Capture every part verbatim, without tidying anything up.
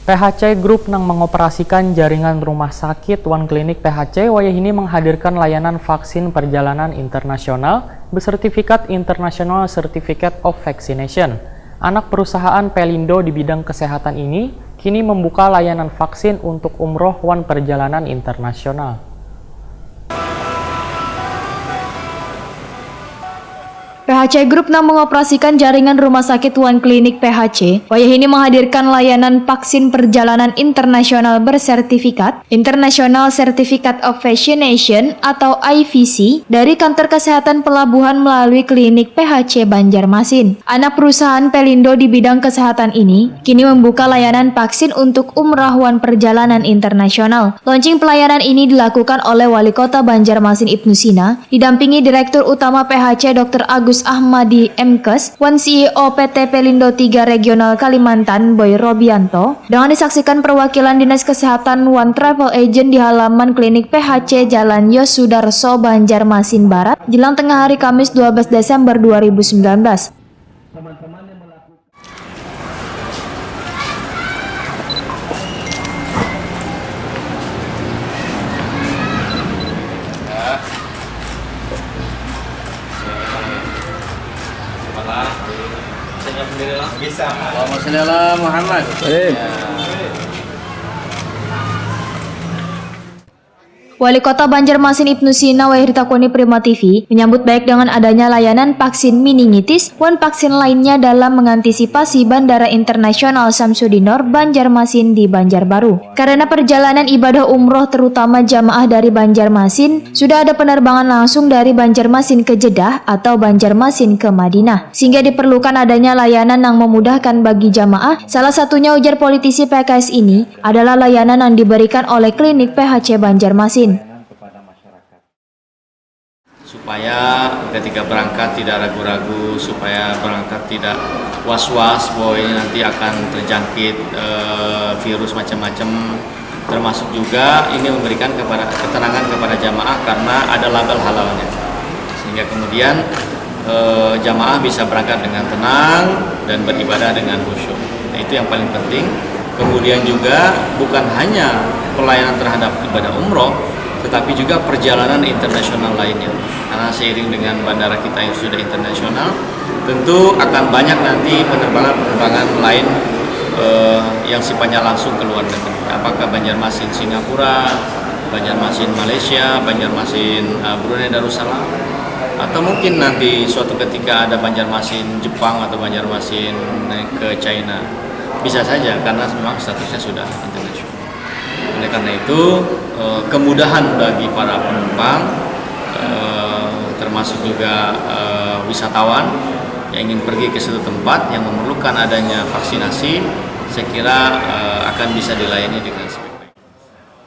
P H C Group nang mengoperasikan jaringan rumah sakit wan klinik P H C wayahini menghadirkan layanan vaksin perjalanan internasional bersertifikat International Certificate of Vaccination. Anak perusahaan Pelindo di bidang kesehatan ini kini membuka layanan vaksin untuk umroh wan perjalanan internasional. P H C Group nang mengoperasikan jaringan rumah sakit wan klinik P H C, wayahini menghadirkan layanan vaksin perjalanan internasional bersertifikat, International Certificate of Vaccination atau I V C, dari Kantor Kesehatan Pelabuhan melalui klinik P H C Banjarmasin. Anak perusahaan Pelindo di bidang kesehatan ini kini membuka layanan vaksin untuk umrah wan perjalanan internasional. Launching pelayanan ini dilakukan oleh Wali Kota Banjarmasin Ibnu Sina, didampingi Direktur Utama P H C Doktor Agus Ahmadi M Kes, wan C E O P T Pelindo tiga Regional Kalimantan Boy Robianto, dengan disaksikan perwakilan Dinas Kesehatan wan travel agent di halaman klinik P H C Jalan Yosudarso, Banjarmasin Barat, jelang tengah hari Kamis dua belas Desember dua ribu sembilan belas. Allahumma shalli ala Muhammad. Wali Kota Banjarmasin Ibnu Sina wayah ditakuni Prima T V menyambut baik dengan adanya layanan vaksin meningitis wan vaksin lainnya dalam mengantisipasi Bandara Internasional Samsudinor Banjarmasin di Banjarbaru. Karena perjalanan ibadah umroh terutama jamaah dari Banjarmasin sudah ada penerbangan langsung dari Banjarmasin ke Jeddah atau Banjarmasin ke Madinah, sehingga diperlukan adanya layanan yang memudahkan bagi jamaah. Salah satunya ujar politisi P K S ini adalah layanan yang diberikan oleh klinik P H C Banjarmasin. Supaya ketika berangkat tidak ragu-ragu, supaya berangkat tidak was-was bahwa ini nanti akan terjangkit eh, virus macam-macam, termasuk juga ini memberikan kepada ketenangan kepada jamaah karena ada label halalnya, sehingga kemudian eh, jamaah bisa berangkat dengan tenang dan beribadah dengan khusyuk. Nah, itu yang paling penting. Kemudian juga bukan hanya pelayanan terhadap ibadah umroh, tetapi juga perjalanan internasional lainnya. Karena seiring dengan bandara kita yang sudah internasional, tentu akan banyak nanti penerbangan-penerbangan lain eh, yang sifatnya langsung ke luar negeri. Apakah Banjarmasin Singapura, Banjarmasin Malaysia, Banjarmasin eh, Brunei Darussalam, atau mungkin nanti suatu ketika ada Banjarmasin Jepang atau Banjarmasin naik ke China. Bisa saja karena memang statusnya sudah internasional. Oleh karena itu, eh, kemudahan bagi para penumpang, eh, termasuk juga eh, wisatawan yang ingin pergi ke suatu tempat yang memerlukan adanya vaksinasi, saya kira eh, akan bisa dilayani dengan sebaik-baik.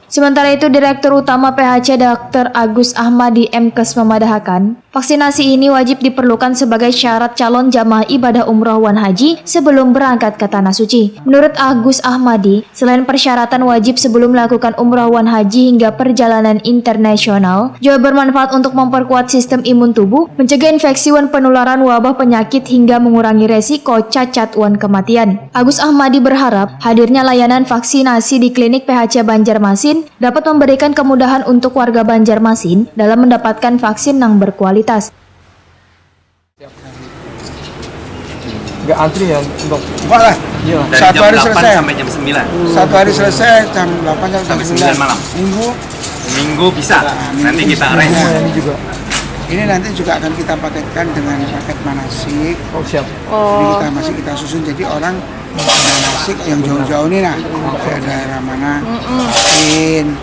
Sementara itu, Direktur Utama P H C Doktor Agus Ahmadi M Kes memadahakan, vaksinasi ini wajib diperlukan sebagai syarat calon jamaah ibadah umroh wan haji sebelum berangkat ke Tanah Suci. Menurut Agus Ahmadi, selain persyaratan wajib sebelum melakukan umroh wan haji hingga perjalanan internasional, juga bermanfaat untuk memperkuat sistem imun tubuh, mencegah infeksi wan penularan wabah penyakit hingga mengurangi resiko cacat wan kematian. Agus Ahmadi berharap hadirnya layanan vaksinasi di klinik P H C Banjarmasin dapat memberikan kemudahan untuk warga Banjarmasin dalam mendapatkan vaksin yang berkualitas. Enggak antri ya untuk Enggak lah. Iya. Dari Satu jam hari delapan selesai. Sampai jam sembilan. Satu hari selesai jam delapan sampai jam Sampai sembilan. Sembilan malam. Minggu. Minggu bisa. Nanti kita Ini arrange. semua ini juga. Ini nanti juga akan kita paketkan dengan paket manasik. Oh siap. Ini kita masih kita susun jadi orang manasik yang jauh-jauh nih nah. Kayak daerah mana? Mungkin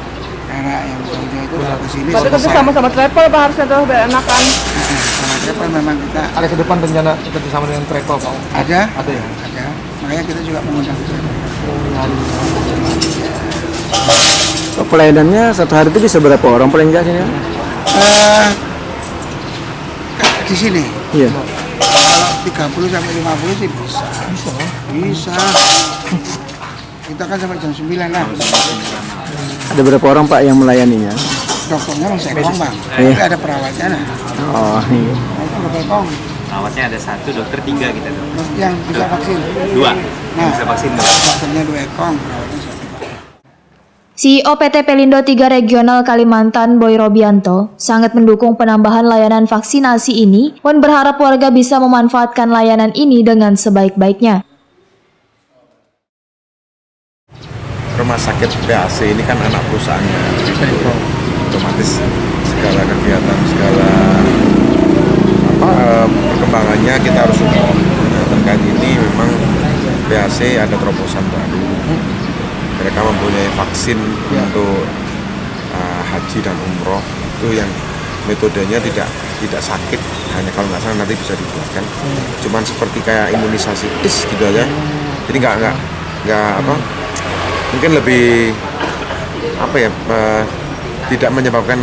daerah yang jauh-jauh itu ke sini. Berarti itu sama-sama travel apa harusnya tuh biar enakan? Sama travel memang kita Ada ke depan rencana kerjasama dengan travel Pak? ada. Ada ya? Ada. Makanya kita juga mengundang travel. Pelayanannya satu hari itu bisa berapa orang paling nggak sini? Eh, di sini Iya. kalau tiga puluh sampai lima puluh sih bisa. Bisa. Kita kan sampai jam sembilan lah. Ada berapa orang Pak yang melayaninya? Dokternya masih ekong bang. Iya. Tapi ada perawatnya nah. Oh iya. Itu berapa ekong? Perawatnya ada satu, dokter tiga kita tuh. Terus yang bisa vaksin? Dua. Nah, Bisa vaksin dua. Dokternya dua ekong, perawatnya satu. C E O P T Pelindo tiga Regional Kalimantan, Boy Robianto, sangat mendukung penambahan layanan vaksinasi ini, wan berharap warga bisa memanfaatkan layanan ini dengan sebaik-baiknya. Rumah sakit P A C ini kan anak perusahaannya, otomatis segala kegiatan, segala apa eh, perkembangannya kita harus support. Nah, terkait ini memang P A C ada terobosan baru. Mereka mempunyai vaksin untuk uh, haji dan umroh itu yang metodenya tidak tidak sakit, hanya kalau nggak salah nanti bisa dibuatkan. Cuman seperti kayak imunisasi tis gitu aja. Jadi nggak nggak nggak apa mungkin lebih apa ya eh, tidak menyebabkan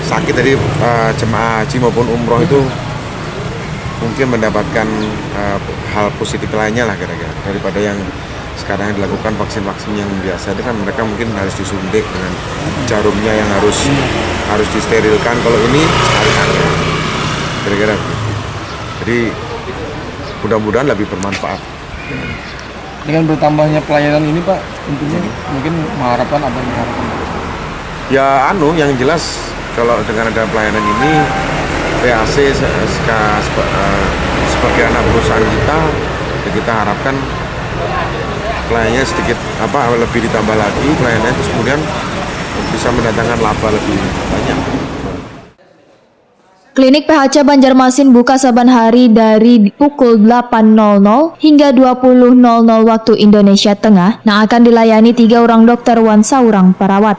sakit, jadi eh, jemaah haji maupun umroh itu mungkin mendapatkan eh, hal positif lainnya lah kira-kira daripada yang sekarang yang dilakukan vaksin-vaksin yang biasa itu kan mereka mungkin harus disuntik dengan jarumnya yang harus harus disterilkan. Kalau ini sekali kira-kira begitu. Jadi mudah-mudahan lebih bermanfaat. Dengan bertambahnya pelayanan ini Pak, intinya mungkin mengharapkan apa yang diharapkan? Ya anu yang jelas kalau dengan ada pelayanan ini P A C se- seka- seba- eh, sebagai anak perusahaan kita, ya kita harapkan pelayanannya sedikit apa lebih ditambah lagi pelayanannya, terus kemudian bisa mendatangkan laba lebih banyak. Klinik P H C Banjarmasin buka saban hari dari pukul delapan nol nol hingga dua puluh nol nol waktu Indonesia Tengah, yang akan dilayani tiga orang dokter wan saurang perawat.